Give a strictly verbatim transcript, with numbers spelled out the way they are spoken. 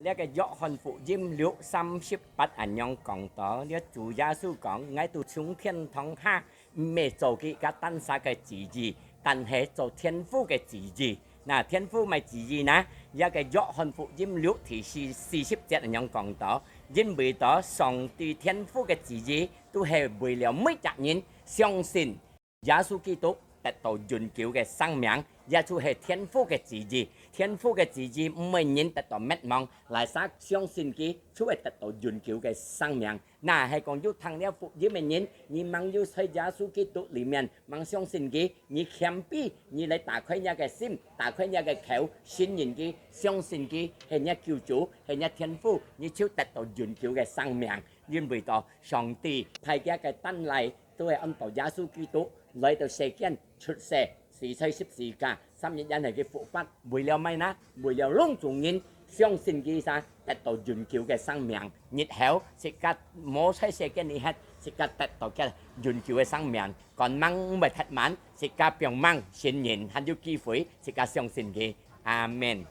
這个約翰福音六三十八恁樣講到，這主耶穌講：「𠊎都從天堂下，毋係做佢个單儕个旨意，但係做天父个旨意。」那天父麼旨意呢？這个約翰福音六第四，四十節恁樣講到：「因為到上帝天父个旨意，都係為了每隻人相信 耶穌基督得到永久个生命，也就係天父个旨意。天父个旨意毋會人得到滅亡，哪儕相信佢，就會得到永久个生命。」那係講有聽了福音个人，你吂有在耶穌基督裡面，吂相信佢，你謙卑，你來打開若个心，打開若个口，信任佢，相信佢係若救主，係若天父，你就得到永久个生命。因為到上帝派佢个單倈， 都係安到耶穌基督來到世間出世，死在十字架，三日以後佢復活，為了麼呢？為了攏總人相信佢儕，得到永久个生命。日後自家無在世間裡歇，自家得到个永久个生命，趕吂毋會忒慢，自家放吂信任，還有機會，自家相信佢。阿門。